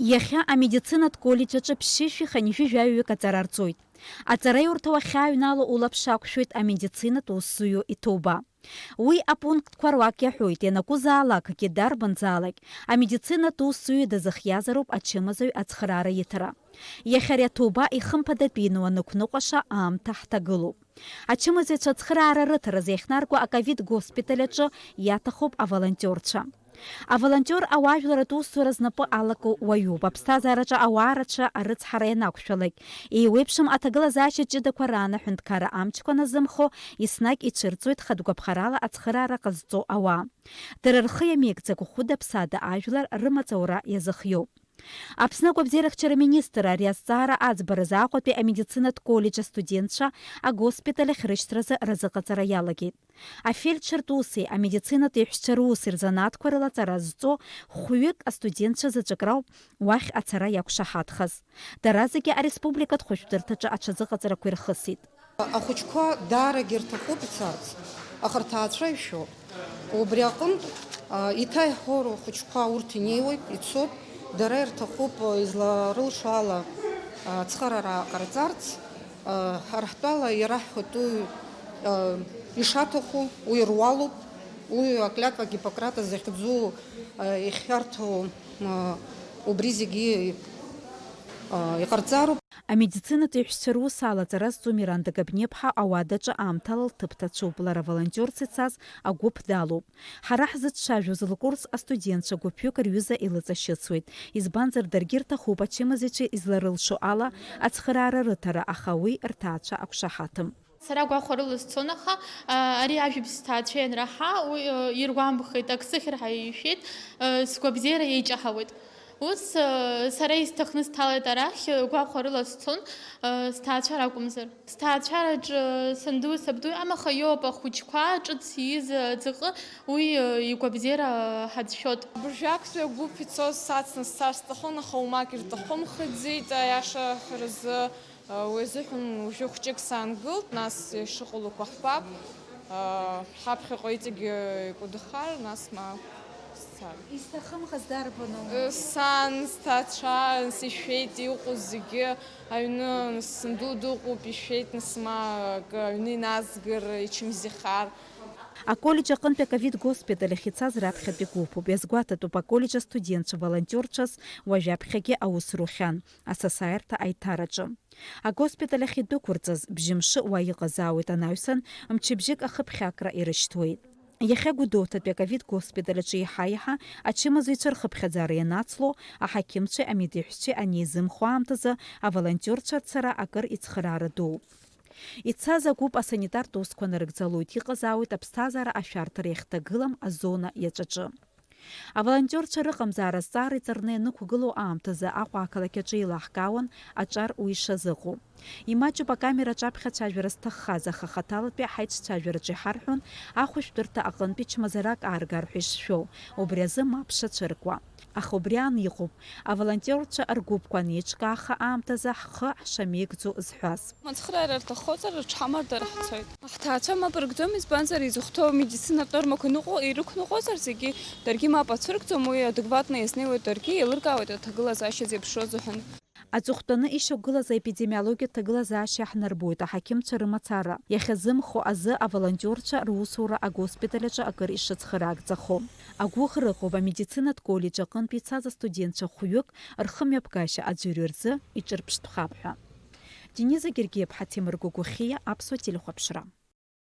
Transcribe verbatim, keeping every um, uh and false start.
Иахьа амедицинатә коллеџь аҿы ԥшьышәи хынҩажәи жәаҩык аҵара рҵоит. Аҵараиурҭа уахьааҩнало улаԥш ақәшәоит амедицинатә усзуҩы иҭоуба. Уи апунктқәа руак иаҳәоит, ианакәызаалакгьы, дарбанзаалак, амедицинатә усзуҩы дазыхиазароуп ачымазаҩ ацхыраара иҭара. Иахьа ари аҭоуба ихымԥадатәины уанықәныҟәаша аамҭа ҳҭагылоуп. Ачымазаҩцәа ацхыраара рыҭаразы иахьнарго аковид госпиталь аҿы иаҭахуп аволонтиорцәа. Аволонтиор ауаажәларратә усура знапы алаку уаҩуп. Аԥсҭазаараҿы ауаа рацәа арыцҳара ианақәшәалак, еиуеиԥшым аҭагылазаашьа ҷыдақәа раан аҳәынҭқарра амчқәа назымхо, еснагь ицәырҵуеит хатә гәаԥхарала ацхыраара ҟазҵо ауаа. Дара рхы иамеигӡакәа хәыда-ԥсада ажәлар рымаҵ аура иазыхиоуп. Аԥсны агәабзиарахьчара министр ари азҵаара аӡбаразы Аҟәатәи амедицинатә коллеџь астудентцәа агоспиталь ахь рышьҭразы разыҟаҵара иалагеит. Афельдшертә уси амедицинатә еиҳәшьцәа рус рзанааҭқәа рыла аҵара зҵо хәҩык астудентцәа заҵәык рауп уахь ацара иақәшаҳаҭхаз. Дара зегьы ареспубликатә хәышәтәырҭаҿы аҽазыҟаҵарақәа ирхысит. Ахәыҷқәа даарагьы рҭахуп ицарц, аха рҭаацәа ишәоуп. Убри аҟынтә, а, еиҭа иаҳҳәо, рхәыҷқәа урҭ инеиуеит, ицоит, дара ирҭахуп, а, изларылшо ала, а, ацхыраара ҟарҵарц, а, ҳара ҳтәала ираҳҳәоит уи, а, ишаҭаху, уи руалуп, уи аклятва Гиппократа захьӡу, а, ихьарҭоу, а, убри зегьы, а, иҟарҵароуп. Амедицинатә еиҳәшьцәа рус ала аҵара зҵо Миранда Габниаԥҳа ауадаҿы аамҭала лҭыԥ ҭацәуп. Лара волонтиорс ицаз агәыԥ далоуп. Ҳара ҳзыцәцәажәоз лкурс астудентцәа гәыԥҩык рҩыза илыҵашьыцуеит, избанзар, даргьы рҭахуп ачымазаҩцәа изларылшо ала ацхыраара рыҭара, аха уи рҭаацәа ақәшаҳаҭым. Сара гәахәарыла сцон, аха, а, ари ажәабжь сҭаацәа ианраҳа, уи, а, иргәамԥхеит, ак сыхьыр ҳәа ишәеит, а, сгәабзиара еиҷаҳауеит. Ус, а, сара исҭахны сҭалеит арахь, а, гәахәарыла сцон, а, сҭаацәа ракәымзар. Сҭаацәараҿы, а, сандуи сабдуи амаха иоуп ахәыҷқәа ҿыц ииз, а, аӡаҟы, уи, а, игәабзиара, а, ҳацәшәоит. Абыржәы актәи агәыԥ ицоз сацны сцар сҭахын, аха уамак ирҭахымхаӡеит, аиаша ҳәаразы. Уи азыҳәан уажәы хәҷык саангылт, нас ишыҟалақәа ҳбап. Ҳаԥхьаҟа иҵегьы икәадахар, нас ма сцар. Изҭахымхаз дарбану? Сан, сҭаацәа, нас ишәеит, иҟоу зегьы аҩны, нас санду дыҟоуп, ишәеит, нас ма акы аҩны иназгар, ичымазаҩхар. Аколлеџь аҟынтәи аковид госпиталь ахь ицаз раԥхьатәи гәыԥуп. Иазгәаҭатәуп, аколлеџь астудентцәа волонтиорцәаз уажәаԥхьагьы аус рухьан асасааирҭа аиҭараҿы. Агоспиталь ахь идәықәырҵаз бжьымшы уа иҟазаауеит анаҩсан, мчыбжьык ахыԥхьакра ирышьҭуеит. Иахьа Гәдоуҭатәи аковид госпиталь аҿы еиҳа-еиҳа ачымазаҩцәа рхыԥхьаӡара ианацло, аҳақьымцәеи амедеиҳәшьцәеи анеизымхо аамҭазы аволонтиорцәа рцара акыр ицхыраара дууп. Ицаз агәыԥ асанитартә усқәа нарыгӡалоит, иҟазаауеит аԥсҭазаара ашәарҭара иахьҭагылам азона иаҵәаҿы. Аволонтиорцәа рыҟамзаара азҵаара иҵарны ианықәгылоу аамҭазы Аҟәа ақалақь аҿы еилаҳкаауан аҿар уи ишазыҟоу. Имаҷуп акамера аҿаԥхьа ацәажәара зҭаххаз, аха хаҭалатәи ҳаицәцәажәараҿы иҳарҳәон ахәышәтәырҭа аҟынтәи чмазарак ааргар ҳәа ишшәоу, убри азы мап шацәыркуа. Аха убри аан иҟоуп, аволонтиорцәа ргәыԥқәа анеиҿкааха аамҭазы ҳхы ҳшамеигӡо зҳәаз. Ацхыраара рҭаххозар, рыҽҳамардара ҳцоит. Ҳҭаацәа мап рыгӡом, избанзар, изыхәҭоу амедицинатә нормақәа ныҟәо-, ирықәныҟәозар, зегьы даргьы мап ацәыргӡом, уи адекватны иазнеиуеит даргьы, еилыркаауеит аҭагылазаашьа зеиԥшроу азыҳәан. Аҵыхәтәаны ишьақәгылаз аепидемиологиатә ҭагылазаашьа иаҳнарбоит аҳақьымцәа рымацара иахьазымхо азы аволонтиорцәа русура агоспиталь аҿы акыр ишрыцхыраагӡахо. Агәыӷра ыҟоуп амедицинатә коллеџь аҟынтә ицаз астудентцәа хәҩык рхымҩаԥгашьа аӡәырҩы рзы иҿырԥштәхап ҳәа. Дениза Гергиаԥҳа, Ҭемыр Гогәыхиа, Аԥсуа телехәаԥшра.